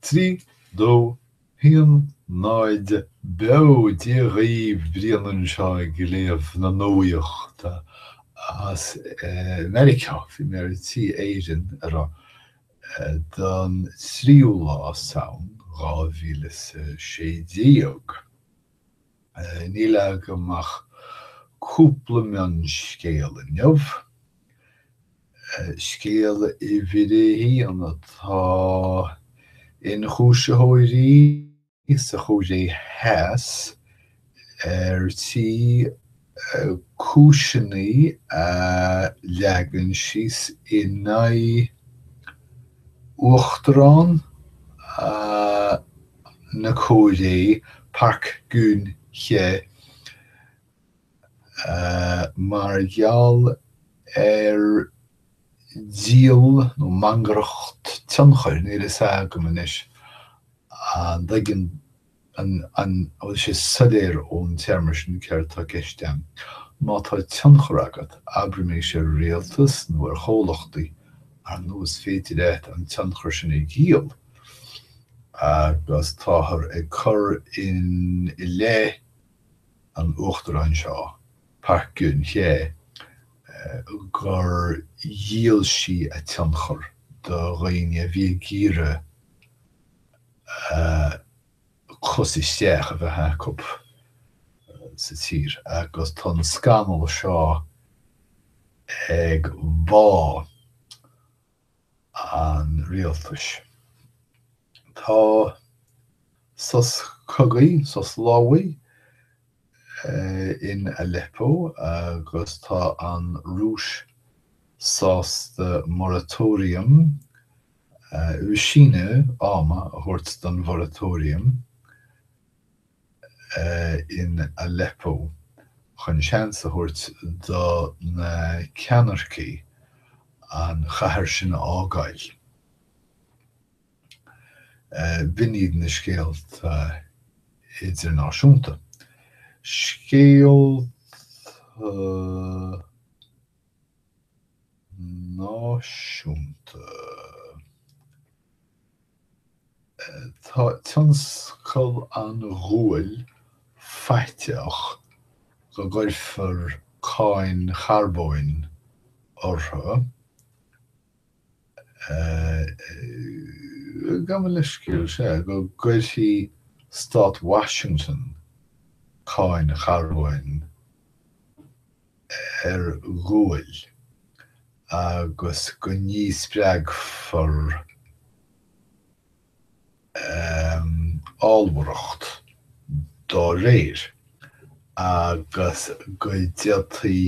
3, 2, 1, 0, Beo! Dia dhaoibh, Brian anseo ag léamh na nuachta as Meiriceá. Bhí mé ar tí Éirinn a rá don tríú lá Samhain 2016. Níl agam ach cúpla mionscéal inniu. Scéal uimhir a haon, tá ionchúisitheoirí sa Chóiré Theas ar tí cúiseanna a leagan síos in aghaidh Uachtarán na Cóiré, Park Geun-hye, mar gheall ar dhíol nó mangaireacht tionchair, níl a fhios agam anois an dtuigeann, an bhfuil sé soiléir ón téarma sin céard atá i gceist agam. Má tá tionchar agat, abraimis ar rialtas nó ar chomhlachtaí, ar ndóigh is féidir leat an tionchar sin a dhíol agus táthar ag cur i leith an uachtaráin seo, Park Geun-hye, gur dhíol sí a tionchar do dhaoine a bhí ag iarraidh cos isteach a bheith acu sa tír agus tá an scannal seo ag bá an rialtais. Tá sos cogaidh, sos lámhaigh, in Aleppo agus tá an Rúis sásta moratorium, síneadh ama a thabhairt don mhoratorium in Aleppo chun seans a thabhairt do na ceannaircigh an chathair sin a fhágáil. B'in iad na scéalta idirnáisiúnta. Scéalta náisiúnta. Tá tionscal an ghuail faiteach go gcuirfear cáin charbóin orthu. Gabh mo leithscéal, sea, go gcuirfidh stát Washington cáin charbóin ar ghual agus go ndíspreagfar allmhaireacht dá réir agus go d'fhéadfaí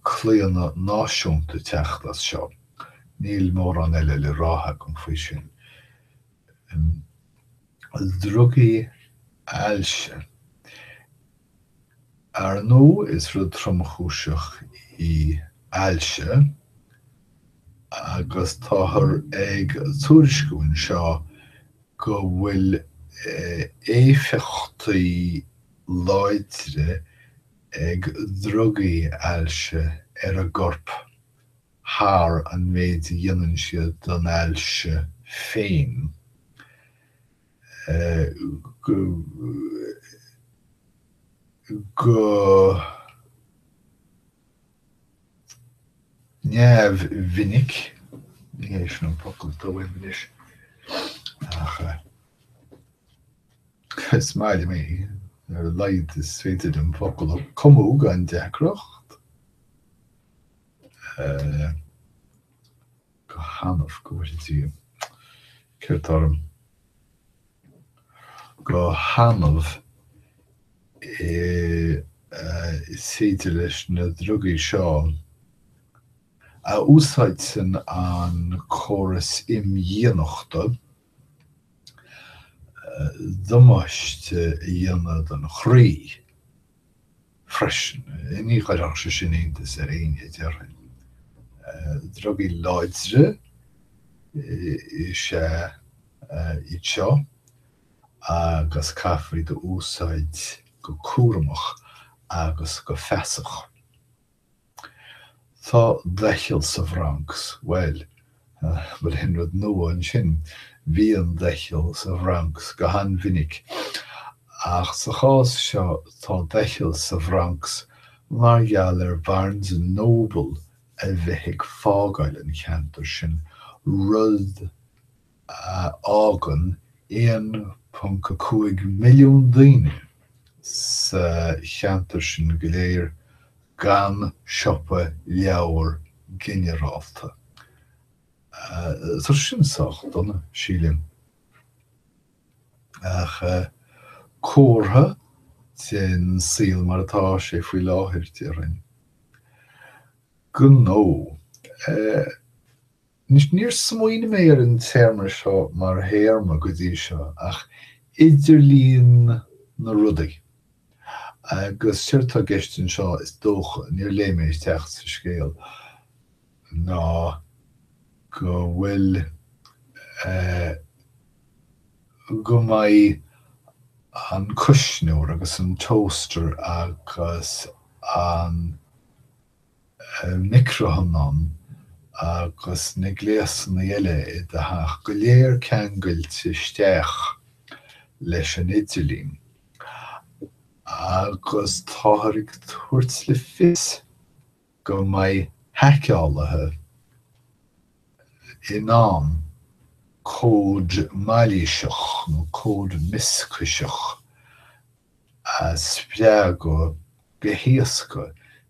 claonadh náisiúnta teacht as seo. Níl mórán eile le rá agam faoi sin. Drugaí ailse. Ar ndóigh, is rud tromchúiseach í ailse agus táthar ag tuairisciú anseo go bhfuil éifeachtaí láidre ag drugaí ailse ar an gcorp thar an méid a dhéanann siad don ailse féin. Go neamh-mhinic, ní hé sin an focal atá uaim anois, ach is maith liom é, ar a laghad is féidir liom focal a cumadh gan deacracht. Go hannamh, go bhfóire Dia. Céard tá orm? Go hannamh is féidir leis na drugaí seo a úsáideann an córas imdhíonachta damáiste a dhéanamh don chroí. freisin. Ní chuirfeadh sé sin iontas ar éinne, déarfainn. Drugaí láidre is ea iad seo agus caithfear iad a úsáid go cúramach agus go feasach. Tá doicheall sa Bhronx. Bhuel. Bhuel, aon rud nua ansin? Bhí an doicheall sa Bhronx go han-mhinic, ach sa chás seo tá doicheall sa Bhronx mar gheall ar Barnes and Noble a bheith ag fágáil an cheantair sin, rud a fhágann 1.5 milliún daoine sa cheantar sin go léir gan siopa leabhar ginearálta. Tá sin sách dona, sílim. Ach comhartha den saol mar atá sé faoi láthair, déarfainn. Gnó. Anois, níor smaoinigh mé ar an téarma seo mar théarma go dtí seo, ach idirlíon na rudaí. Agus séard atá i gceist anseo, is dócha, níor léigh mé isteach sa scéal, ná go bhfuil, go mbeidh an cuisneoir agus an toaster agus an. micreathonnán agus na gléasanna eile i do theach go léir ceangailte isteach leis an idirlíon agus táthar ag tabhairt le fios go mbeidh haiceálaithe in ann cód mailíseach nó cód mioscaiseach a spreagadh go héasca,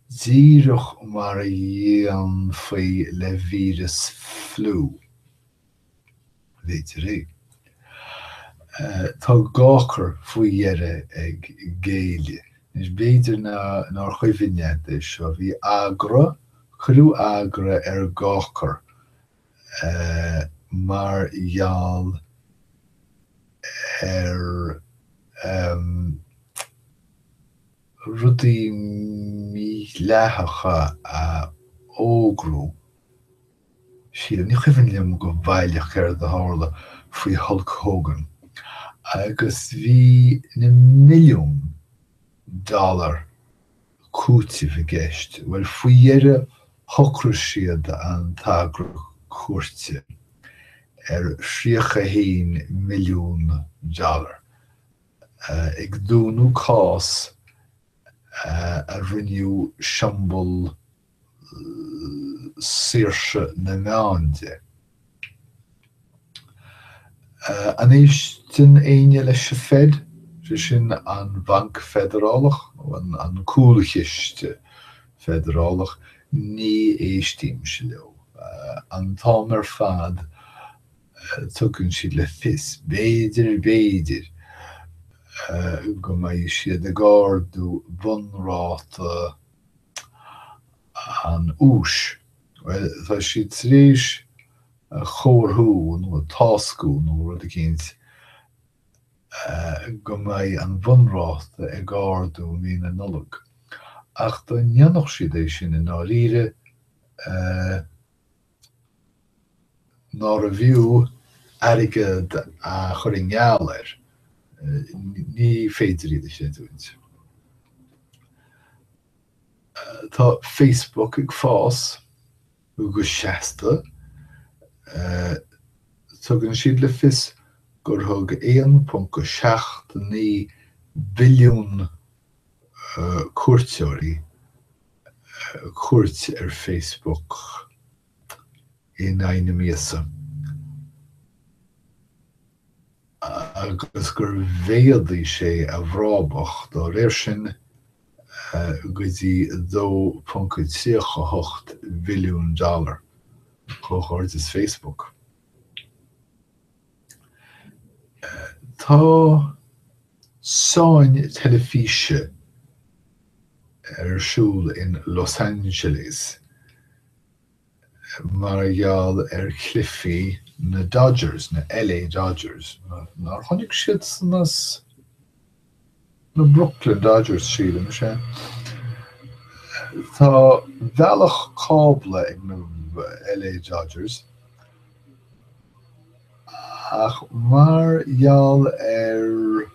díreach mar a dhéanfaí le víreas fliú. B'fhéidir é. Tá Gawker faoi dheireadh ag géilleadh. Anois, b'fhéidir nár chuimhin leat é seo, bhí agra, cuireadh agra ar Gawker mar gheall ar rudaí mídhleathacha a fhógrú, sílim, ní cuimhin liom go baileach céard a tharla, faoi Hulk Hogan, agus bhí na milliúin dollar cúitimh i gceist. Bhuel, faoi dheireadh shocraigh siad an t-agra cúirte ar 31 milliún dollar, ag dúnadh cás a rinneadh siombail saoirse na meán de. An éisteann éinne leis an Fed, sé sin an Banc Feidearálach, nó an Cúlchiste Feidearálach? Ní éistímse leo. An t-am ar fad tugann siad le fios, b'fhéidir, b'fhéidir, go mbeidh siad ag ardú bunráta an úis. Bhuel, tá siad tar éis a chomharthú nó a táscú nó rud eicínt go mbeidh an bunráta ag ardú mí na Nollag. Ach dá ndéanfadh siad é sin i ndáiríre, nárbh fhiú airgead a chur i ngeall air, ní féidir iad a chreidiúint. Tá Facebook ag fás go seasta. Tugann siad le fios gur thug 1.79 billiún cuairteoirí cuairt ar Facebook in aghaidh na míosa agus gur mhéadaigh sé a bhrabach dá réir sin go dtí 2.38 bhilliún dollar. Comhghairdeas Facebook. Tá sáinn teilifíse ar siúl in Los Angeles mar gheall ar chluichí na Dodgers, na LA Dodgers. Nár tháinig siadsan as na Brooklyn Dodgers, sílim, is ea. Tá bealach cábla ag na LA Dodgers ach mar gheall ar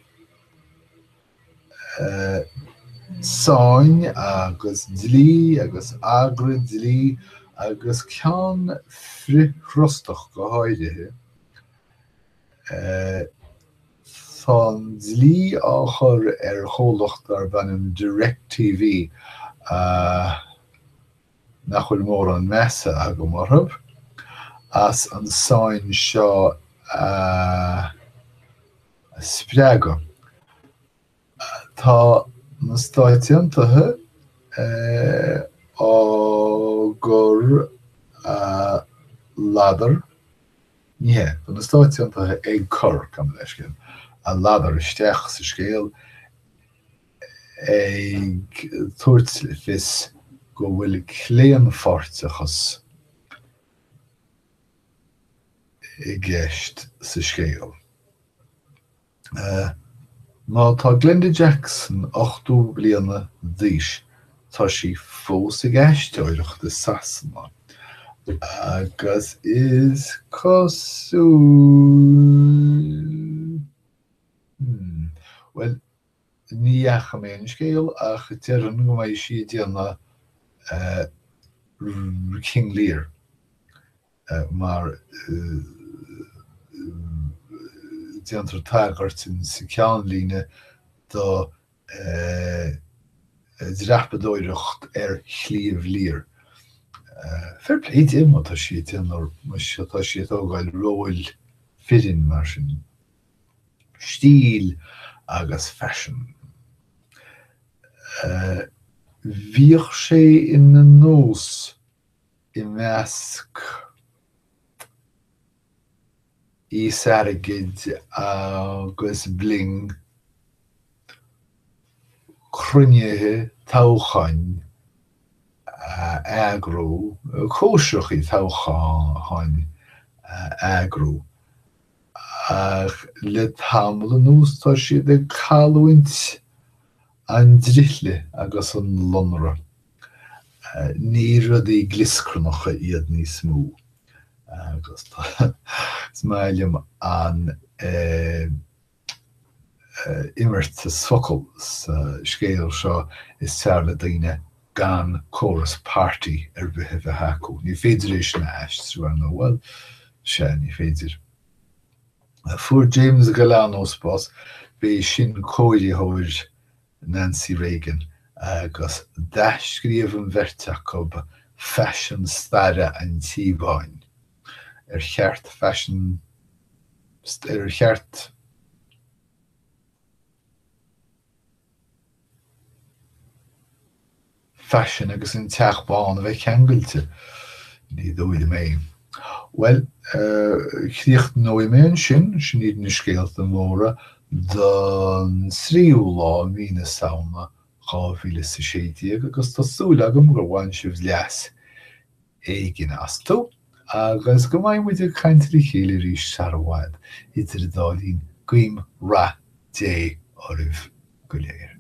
sáinn agus dlí agus agra dlí. Agus ceann frith-thrustach go háirithe. Tá an dlí á chur ar chomhlacht darb ainm DirecTV, nach bhfuil mórán measa agam orthu, as an sáinn seo a spreagadh. Tá na Stáit Aontaithe á gcur a ladar, ní hea, tá na Stáit Aontaithe ag cur, gabh mo leithscéal, a ladar isteach sa scéal, ag tabhairt le fios go bhfuil claonpháirteachas i gceist sa scéal. Má tá Glenda Jackson 80 bliana d'aois, tá sí fós ag aisteoireacht i Sasana agus is cosúil, hmm, bhuel, ní fhaca mé an scéal ach déarfainn go mbeidh sí ag déanamh King Lear. mar déantar tagairt sa cheannlíne do dhreapadóireacht ar Shliabh Lir. Fair play di má tá sí ag déanamh, má tá sí ag tógáil róil fireann mar sin. Stíl agus faisean. Bhíodh sé ina nós i measc aos airgid agus bling cruinnithe toghcháin a eagrú, cóisireacha toghcháin a eagrú, ach le tamall anuas tá siad ag cailliúint an drithle agus an lonra. Ní rudaí glioscarnacha iad níos mó agus is maith liom an imeartas focal sa scéal seo, is fearr le daoine gan córas party ar bith a bheith acu. Ní féidir é sin a aistriú, ar ndóigh. Bhuel, sea, ní féidir. Fuair James Galanos bás, b'é sin cóiritheoir Nancy Reagan agus d'athscríobh an bheirt acu faisean staire an Tí Bháin. Ar cheart faisean, ar cheart faisean agus an Teach Bán a bheith ceangailte? Ní dóigh liom é. Bhuel, críochnóidh mé ansin, sin iad na scéalta móra don tríú lá mí na Samhna 2016 agus tá súil agam gur bhain sibh leas éigin astu agus go mbeidh muid ag caint le chéile arís sara bhfad. Idir an dá linn, guím rath Dé oraibh go léir.